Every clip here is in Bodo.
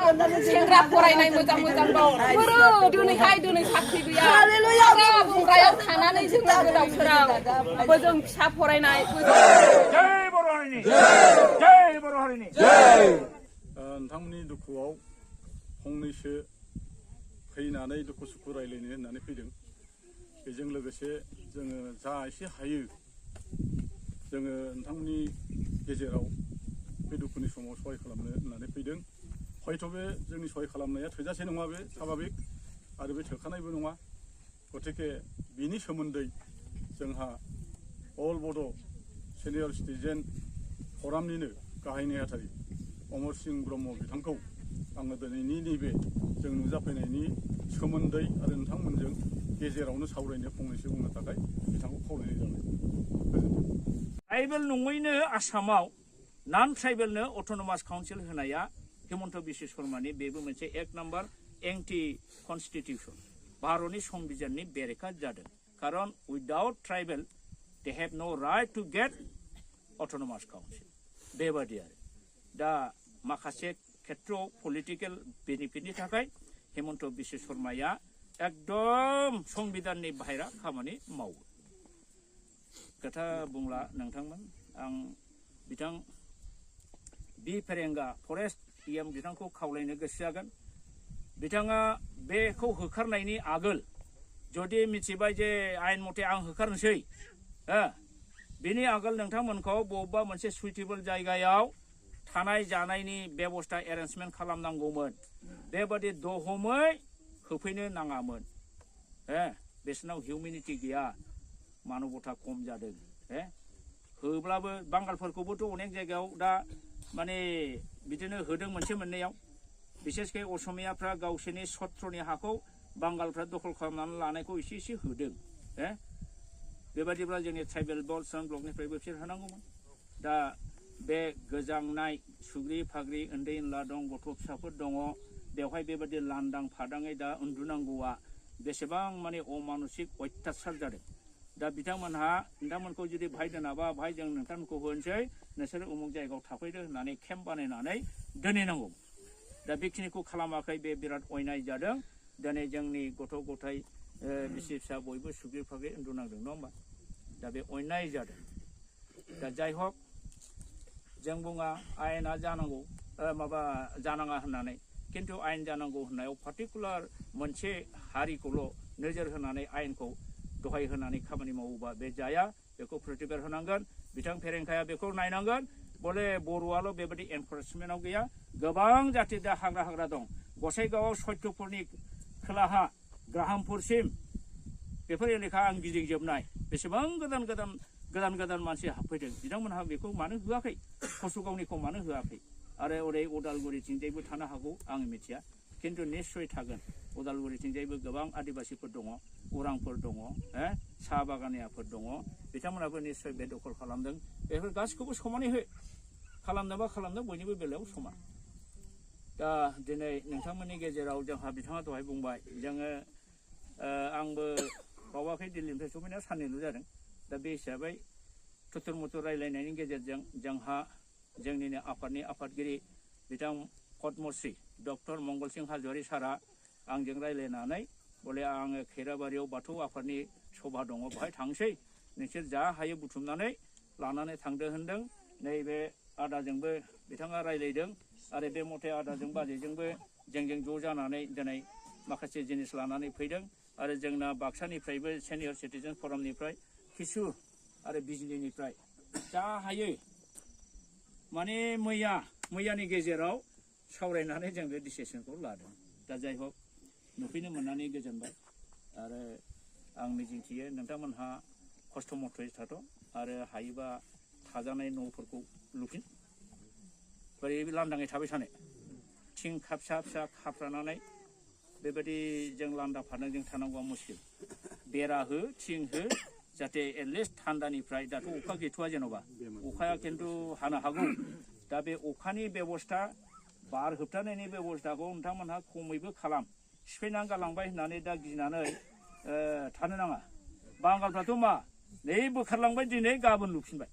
सेंग्रा फरायनाय मोजां दं बोरो दिनैहाय साख्रि गैया हाग्रा बंग्रायाव थानानै जोङो गोदाव सोराव बोजों फिसा फरायनाय जय बर' हारिनि जय बर' हारिनि नोंथांमोननि दुखुआव फंनैसो फैनानै दुखु सुखु रायलायनो होननानै फैदों बेजों लोगोसे जोङो जा एसे हायो जोङो नोंथांमोननि गेजेराव बे दुखुनि समाव सहाय खालामनो होननानै फैदों हयथ' बे जोंनि सहाय खालामनाया थोजासे नङा बे स्वाभाबिक आरो बे थोखानायबो नङा गतिके बिनि सोमोन्दै जोंहा अल बड' सिनियर सिटिजेन फरामनिनो गाहाय नेहाथारि अमर सिंह ब्रह्म बिथांखौ आङो दिनैनि नैबे जों नुजाफैनायनि सोमोन्दै आरो नोंथांमोनजों गेजेरावनो सावरायनो फंनैसो बुंनो थाखाय बिथांखौ खावलायनाय जाबाय ट्राइबेल नङैनो आसामाव नन ट्राइबेलनो अट'नमास काउन्सिल होनाया हिमन्त बिश्व शर्मानि बेबो मोनसे 1 नम्बर एंटि कन्स्टिटिउसन भारतनि संबिधाननि बेरेखा जादों खारन without tribal they have no right to get autonomous council बेबादि आरो दा माखासे खेत्रआव पलिटिकल बेनिफिटनि थाखाय हिमन्त बिश्व शर्माया एकदम संबिधाननि बाहेरा खामानि मावो खोथा बुंला नोंथांमोन आं बिथां बि फेरेंगा फरेस्ट इएम बिथांखौ खावलायनो गोसो जागोन बिथाङा बेखौ होखारनायनि आगोल जुदि मिथिबाय जे आयेन मथे आं होखारनोसै बिनि आगोल नोंथांमोनखौ बबेबा मोनसे सुइटेबल जायगायाव थानाय जानायनि बेबस्था एरेन्जमेन्ट खालामनांगौमोन बेबादि दहमै होफैनो नाङामोन बिसोरनाव हिउमेनिटि गैया मानबता खम जादों होब्लाबो बांगालफोरखौबोथ' अनेक जायगायाव दा माने बिदिनो होदों मोनसे मोननैयाव बिसेसकै असमियाफ्रा गावसोरनि सत्रनि हाखौ बांगालफ्रा दखल खालामनानै लानायखौ एसे एसे होदों बेबादिब्ला जोंनि ट्राइबेल ब्लकनिफ्रायबो बिसोर होनांगौमोन दा बे गोजांनाय सुग्रि फाग्रि उन्दै उनला दं गथ' फिसाफोर दङ बेवहाय बेबादि लांदां फादाङै दा उन्दुनांगौआ बेसेबां माने अमानुषिक अत्याचार जादों दा बिथांमोनहा नोंथांमोनखौ जुदि भाय दोनाबा भाय जों नोंथांमोनखौ होनोसै नोंसोर उमुक जायगायाव थाफैदो होननानै केम्प बानायनानै दोनहैनांगौ दा बेखिनिखौ खालामाखै बे बिराद अयनाय जादों दिनै जोंनि गथ' गथाय बिसि फिसा बयबो सुग्रि फाग्रि उन्दुनांदों नङा होमबा दा बे अयनाय जादों दा जाय हक जों बुङा आयेना जानांगौ माबा जानाङा होननानै खिन्थु आयेन जानांगौ होननायाव पार्टिकुलार मोनसे हारिखौल' नोजोर होनानै आयेनखौ दहाय होनानै खामानि मावोबा बे जाया बेखौ प्रतिबाद होनांगोन बिथां फेरेंखाया बेखौ नायनांगोन बले बर'आल' बेबायदि एनफर्समेन्टआव गैया गोबां जाथि दा हाग्रा दं गसाइगावआव सत्यपुरनि खोलाहा ग्राहामपुरसिम बेफोर एलेखा आं गिदिंजोबनाय बेसेबां गोदान मानसि हाबफैदों बिथांमोनहा बेखौ मानो होआखै कसुगावनिखौ मानो होआखै आरो ओरै उदालगुरिथिंजायबो थानो हागौ आं मिथिया खिन्थु निस्सय थागोन उदालगुरिथिंजायबो गोबां आदिबासिफोर दङ उरांफोर दङ साहा बागानियाफोर दङ बिथांमोनाबो निस्सय बे दखल खालामदों बेफोर गासिखौबो समानै हो खालामनोबा खालामदों बयनिबो बेलायाव समान दा दिनै नोंथांमोननि गेजेराव जोंहा बिथाङा दहाय बुंबाय जोङो आंबो बावाखै दिल्लीनिफ्राय सफैनायाव साननैल' जादों दा बे हिसाबै थुथुर मुथुर रायलायनायनि गेजेरजों जोंहा जोंनिनो आफादनि आफादगिरि बिथां पद्मश्री डक्टर मंगल सिंह हाज'वारि सारा आंजों रायलायनानै बले आङो खैराबारियाव बाथौ आफादनि सभा दङ बेहाय थांसै नोंसोर जा हायो बुथुमनानै लानानै थांदो होनदों नैबे आदाजोंबो बिथाङा रायलायदों आरो बे मथे आदाजों बाजैजोंबो जोंजों ज' जानानै दिनै माखासे जिनिस लानानै फैदों आरो जोंना बाक्सानिफ्रायबो सिनियर सिटिजेन फरामनिफ्राय किसु आरो बिजलीनिफ्राय जा हायो माने मैयानि गेजेराव सावरायनानै जों बे डिसिसनखौ लादों दा जाय हक नुफैनो मोननानै गोजोनबाय आरो आं मिजिंथियो नोंथांमोनहा खस्थ' मथ'यै थाथ' आरो हायोबा थाजानाय न'फोरखौ लुफिन बोरै लांदाङै थाबाय थानो थिं फिसा खाफ्रानानै बेबायदि जों लांदां फारनांजों थानांगौआ मुस्किल बेरा हो थिं हो जाहाथे एटलिस्ट थान्दानिफ्राय दाथ' अखा गैथ'वा जेन'बा अखाया खिन्थु हानो हागौ दा बे अखानि बेबस्था बार होबथानायनि बेबस्थाखौ नोंथांमोनहा खमैबो खालाम सिफायनानै गालांबाय होननानै दा गिनानै थानो नाङा बांगालफ्राथ' मा नै बोखारलांबाय दिनै गाबोन लुफिनबाय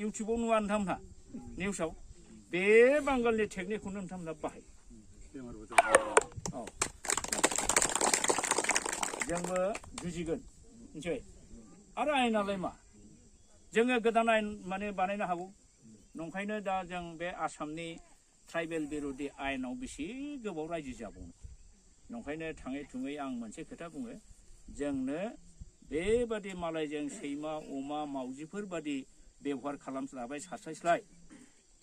इउटुबाव नुवा नोंथांमोनहा निउसाव बे बांगालनि टेकनिकखौनो नोंथांमोनहा बाहाय बेमारबो जायो औ जोंबो जुजिगोन मिथिबाय आरो आयेनालाय मा जोङो गोदान आयेन माने बानायनो हागौ नंखायनो दा जों बे आसामनि ट्राइबेल बिरोधि आयेनाव बेसे गोबाव रायजो जाबावनो नंखायनो थाङै थुङै आं मोनसे खोथा बुङो जोंनो बेबादि मालायजों सैमा अमा मावजिफोर बादि बेबहार खालामस्लाबाय सारस्लायस्लाय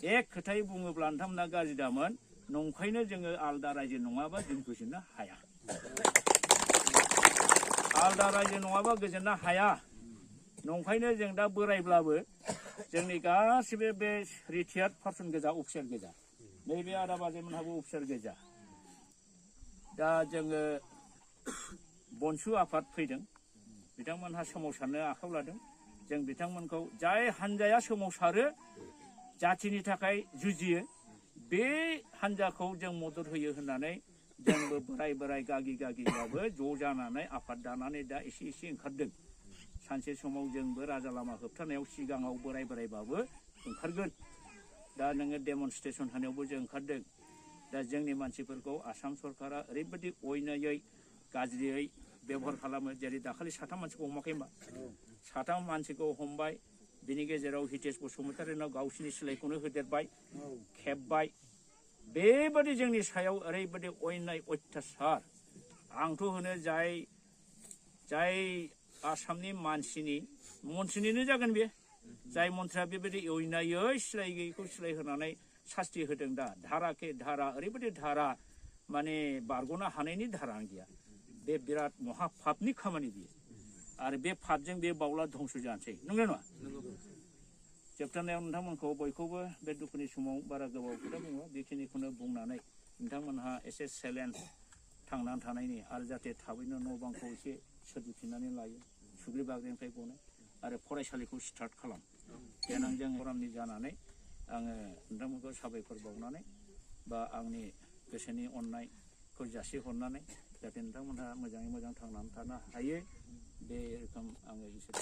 एक खोथायै बुङोब्ला नोंथांमोना गाज्रि दामोन नंखायनो जोङो आलदा रायजो नङाबा जों गोजोननो हाया आलदा रायजो नङाबा गोजोननो हाया नंखायनो जों दा बोरायब्लाबो जोंनि गासिबो बे रिटायार्ड पार्सन गोजा अफिसार गोजा नैबे आदा बाजैमोनहाबो अफिसार गोजा दा जोङो बनसु आफाद फैदों बिथांमोनहा सोमावसारनो आखायाव लादों जों बिथांमोनखौ जाय हान्जाया सोमावसारो जाथिनि थाखाय जुजियो बे हान्जाखौ जों मदद होयो होननानै जोंबो बोराय बोराय गागि गागिबाबो ज' जानानै आफाद दानानै दा एसे एसे ओंखारदों सानसे समाव जोंबो राजा लामा होबथानायाव सिगाङाव बोराय बोरायबाबो ओंखारगोन दा नोङो डेमनस्ट्रेसन होनायावबो जों ओंखारदों दा जोंनि मानसिफोरखौ आसाम सरकारा ओरैबायदि अयनायै गाज्रियै बेबहार खालामो जेरै दाखालि साथाम मानसिखौ हमाखै होनबा साथाम मानसिखौ हमबाय बिनि गेजेराव हितेश बसुमतारीनाव गावसिनि सिलायखौनो होदेरबाय खेबबाय बेबादि जोंनि सायाव ओरैबायदि अयनाय अयथासार आंथ' होनो जाय आसामनि मानसिनि मन्थ्रिनिनो जागोन बे जाय मन्थ्रिया बेबायदि अयनायै सिलाय गैयैखौ सिलाय होनानै सास्ति होदों दा धाराके धारा ओरैबायदि धारा माने बारग'नो हानायनि धारानो गैया बे बिराद महापापनि खामानि बियो आरो बे पापजों बे बावला धंस जानोसै नंगौ नङा जोबथारनायाव नोंथांमोनखौ बयखौबो बे दुखुनि समाव बारा गोबाव खोथा बुङो बेखिनिखौनो बुंनानै नोंथांमोनहा एसे चेलेन्ज थांनानै थानायनि आरो जाहाथे थाबैनो न' बांखौ एसे सोरजिफिननानै लायो सुग्रि बाग्रिनिफ्राय गनो आरो फरायसालिखौ स्टार्ट खालाम देनां जों फरामनि जानानै आङो नोंथांमोनखौ साबायखर बावनानै बा आंनि गोसोनि अननायखौ जासिहरनानै जाहाथे नोंथांमोनहा मोजाङै मोजां थांनानै थानो हायो बे रोखोम आङो इसोर